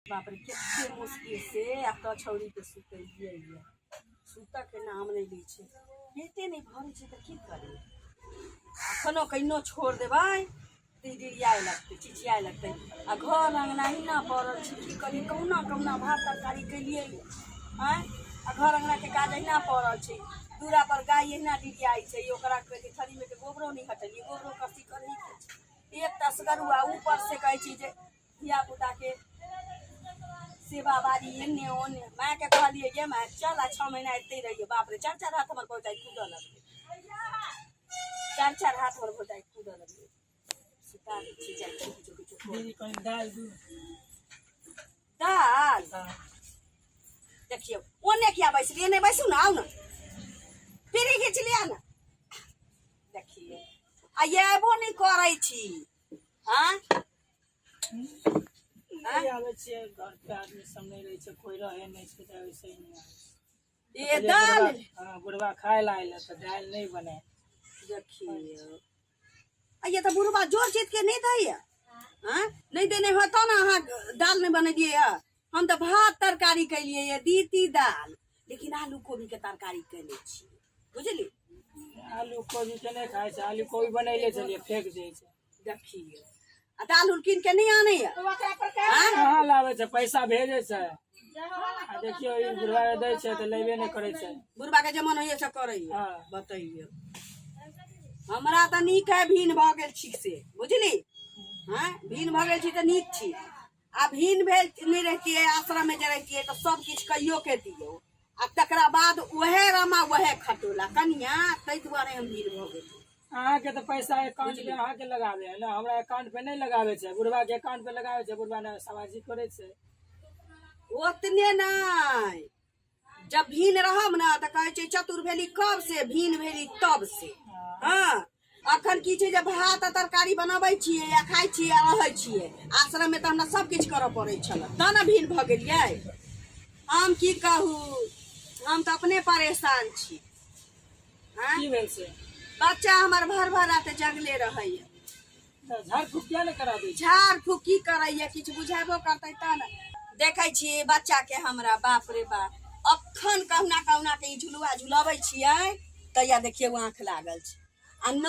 बाप रे, कते मुश्किल से आ तऽ छौड़ीके सुतेलियै यऽ, सुतऽके नाम नहि लै छै। पेटे नहि भरै छै तऽ की करी? अखनो कहिनो छोड़ देबै तऽ डिरियाए लगतै, चिचियाए लगतै। आ घर अङ्गना अहिना पड़ल छै। की करी? कहुना कहुना भात तरकारी केलियै। आँय, आ घर अङ्गनाके काज अहिना पड़ल छै। दूरा पर गाय अहिना डिरियाइ छै। ओकरा कहै छै, थरीमे के गोबरो नहि हटेलियै, गोबरो कसी करहीके छै। एक तसगरुआ ऊपर से कहै छी जे धिया पुताके सेवा बारी एन्ने ओन्ने। मायके कहलियै, गे माय, चल आ, 6 महीना एतै रहियै। बाप रे, चारि चारि हाथ हमर भौजाइ कूदऽ लगलै, चारि चारि हाथ हमर भौजाइ कूदऽ लगलै। सुता दै छी, जाइ छी किछो किछो कऽ। दीदी, कनि दालि दू। दाल? हाँ। देखियौ, ओने किया बैसलियै? नहि बैसू ने, आउ ने, पीढ़ी घीच लिअ ने। देखियौ, आ अयबो नहि करै छी। हाँ। नहि आबै छियै, घर पे आदमी सब नहि रहै छै, कोइ रहै नहि छै, तऽ वैसे ही नहि आबै छै। ये दाल। हाँ, बुढ़वा खाय ला आयल तऽ दालि नहि बने। देखियौ, आ ये तऽ बुढ़वा जोर चीज के नहि दैया। हाँ, नहि देने होय तऽ ने अहाँ दाल नहि बनेलियै यऽ। हम तऽ भात तरकारी केलियै यऽ, दीती दाल, लेकिन आलू कोबी के तरकारी केने छी, बुझली? आलू कोबी के नहि खाइ छै। आलू कोबी बनैले छलियै, फेंक दै छै। देखियौ, आ दाल उल कीन के नहि आनैया? आँय? कहाँ लाबै छै? पैसा भेजै छै आ देखियौ, ई बुढ़वा के दै छै तऽ लेबे नहि करै छै। बुढ़बा के जमन होइए से करैया। हाँ। बतैयौ, हमरा तऽ नीक है, भीन भऽ गेल छी से, बुझली? हँ, भीन भऽ गेल छी तऽ नीक छी। आ भीन भेल नहि रहितियै, आश्रममे जे रहितियै तऽ सब किछु कहियो के दियौ, आ तकरा बाद उएह रमा उएह खटोला कनिया। ताहि दुआरे हम भीन भऽ गेली। अहाँके तऽ पैसा अकाउंट पे अहाँके लगाबे है ने, हमरा अकाउंट पे नहि लगाबे छै, बुढ़वा के अकाउंट पे लगाबे छै। बुढ़वा ने सामाजिक करे छै। ओतने नहि, जब भीन रहब ने तऽ कहै छै, चतुर भेली कब से, भीन भेली तब से। हँ, अखन की छै जे भात आ तरकारी बनबै छियै आ खाइ छियै आ रहै छियै। आश्रममे तऽ हमरा सब किछु करऽ पड़ै छल, तब ने भीन भऽ गेलियै हम। की कहू, हम तऽ अपने परेशान छी। हँ। की भेल से? बच्चा हमर भर भर रात जगले रहैया। तऽ झाड़ फूक किया नहि करा दै छै? झाड़ फूक की करैया? किछु बुझेबो करतै तब ने। देखै छियै बच्चाके हमरा, बाप रे बाप, अखन कहुना कहुना के ई झुलुआ झुलबै छियै तैया देखियौ आँख लागल छै, आ न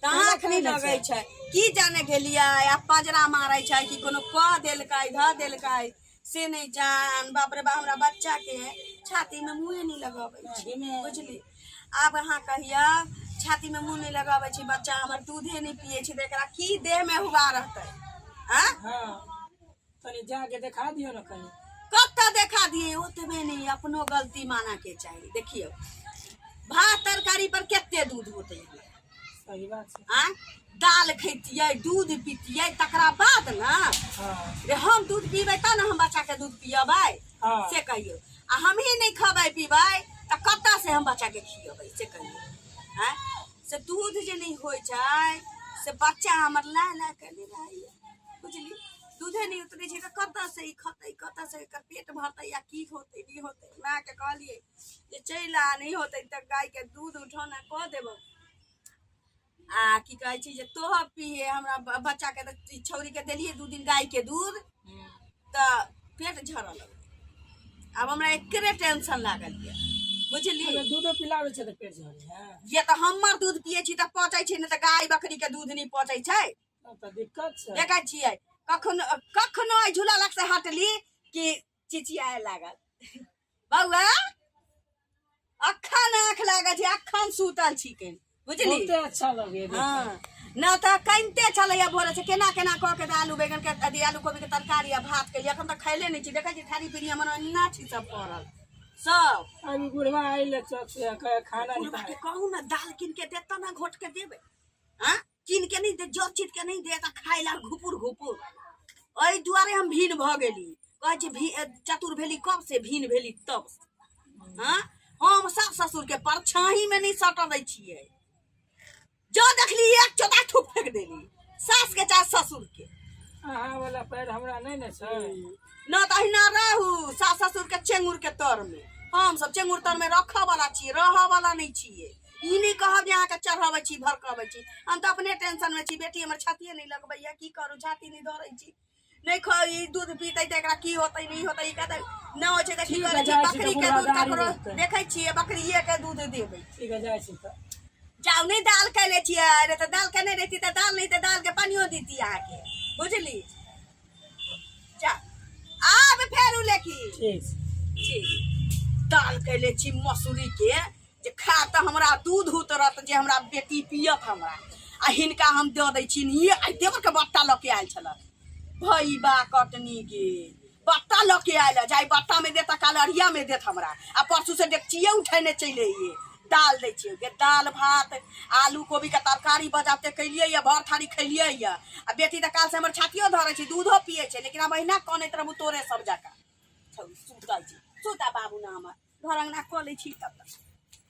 तऽ आँख नहि लगै छै। की जाने गेलियै, आ पजरा मारै छै कि कोनो कऽ देलकै, धऽ देलकै, से नहि जान। बाप रे बाप, हमरा बच्चाके छातीमे मुँहे नहि लगबै छै, बुझली? आब अहाँ कहिया, छातीमे मुँह नहि लगाबै छै बच्चा हमर, दूधे नहि पियै छै, तऽ एकरा की देहमे हुआ रहतै? आँ? हाँ, तनी जाके देखा दियौ ने कहीं। कतऽ देखा दिए? ओतबे नहि, अपनो गलती मानऽ के चाही। देखियौ, भात तरकारी पर कते दूध होतै हमरा? सही बात छै। आँ, दाल खैतियै, दूध पीतियै, तकरा बाद ने। रे, हम दूध पीबै तब ने हम बच्चाके दूध पियबै। से कहियौ, आ हमही नहि खबै पीबै तऽ कतऽ से हम बच्चाके खियबै, से कहियौ। आँय, से दूध जे नहि होइ छै से बच्चा हमर लाय लाय के नहि रहैया, बुझली? दूधे नहि उतरै छै तऽ कतऽ से ई खतै, कतऽ से एकर पेट भरतै या की होतै, नहि होतै? मायके कहलियै जे चलि आ, नहि होतै तऽ गायके दूध उठौना कऽ देबौ। आ की कहै छै जे तोह पिये हमरा बच्चाके तऽ ई छौरीके देलियै 2 दिन गायके दूध तऽ पेट झरऽ लगलै। आब हमरा एकरे टेंशन लागल यऽ, बुझली? अगर दूधो पिलाबै छै तऽ पेट झरै है? ये तऽ हमर दूध पियै छी तऽ पचै छै, नहि तऽ गाय बकरीके दूध नहि पचै छै। तब तऽ दिक्कत छै। देखै छियै, कखनो कखनो एहि झूला लग से हटली कि चिचियाए लागल। बौआ, अखन आँख लागल छै, अखन सुतल छिकै, बुझली? बहुते अच्छा लगे। हाँ न, तऽ कनिते छलैया भोरे से केना केना कऽ के तऽ आलू बैगन के अथी, आलू कोबी के तरकारी आ भात केलियै। अखन तऽ खैले नहि छी। देखै छी, थारी पीढ़ी हमर एना छी सब पड़ल सब। अभी बुढ़वा आइले चौक से, कहे खाना नहीं बुढ़बा के खाए। कहू ने, दाल कीन के देत तऽ ने घोट के देबै। हाँ, कीन के नहि दे, जो चीज के नहि दे तऽ खाय ला घुपुर घुपुर। एहि दुआरे हम भीन भऽ गेली। कहै छै भी चतुर भेली कब से, भीन भेली तब से। हाँ, हम सास ससुर के परछाही में नहीं सटऽ दै छियै। जो देखली, एक चोटा थूक फेंक देली, सास के चाहे ससुर के। अहाँ वाला पैर हमरा नहि ने छै। न तऽ अहिना रहू सास ससुर के चेंगुर के तर में। हम सब चेंगुर तर में रखऽ वाला छियै, रहऽ वाला नहि छियै। ई नहि कहब जे अहाँके चढ़बै छी, भड़कबै छी। हम तऽ अपने टेंशन में छी। बेटी हमर छातिए नहि लगबैया। की करू? छाती नहि धरै छी। नहि ख ई दूध पीतै तऽ एकरा की होतै नहि होतै ई कहतै नहि होइ छै तऽ की ठीक है, करै छै जाइ छी तऽ बकरीके बुढ़वा दूध गाड़ी ककरो रोकतै। देखै छियै बकरिएके दूध देबै। ठीक है, जाइ छी तऽ। जाउ, नहि दाल कैले छियै रे, तऽ दाल केने रहिती तऽ दाल नहि तऽ दालके पानियो दीती अहाँके, बुझली? जा, आब फेर लेकी। ठीक छै। ठीक। दाल कैले छी मसूरी के जे खा तऽ हमरा दूध उतरत जे हमरा बेटी पियत हमरा आ हिनका हम दऽ दै छी। ये आइ देवरके बट्टा लऽ के आयल छल भैबा कटनी के बट्टा लऽ के आयल जाय, बट्टा में देत, काल अरिया में देत हमरा आ परसू से डेकचिए उठेने चलि अइए। दाल दै छियै गे, दाल भात आलू कोबी के तरकारी बजाते कैलियै ये, भर थारी खैलियै ये आ बेटी तऽ काल से हमर छातियो धरै छै, दूधो पियै छै, लेकिन हम अहिना कनैत रहबू तोरे सब जकाँ। सुतल छी, सुता बाबू ना, हमर घर अंगना कऽ लै छी तब तक।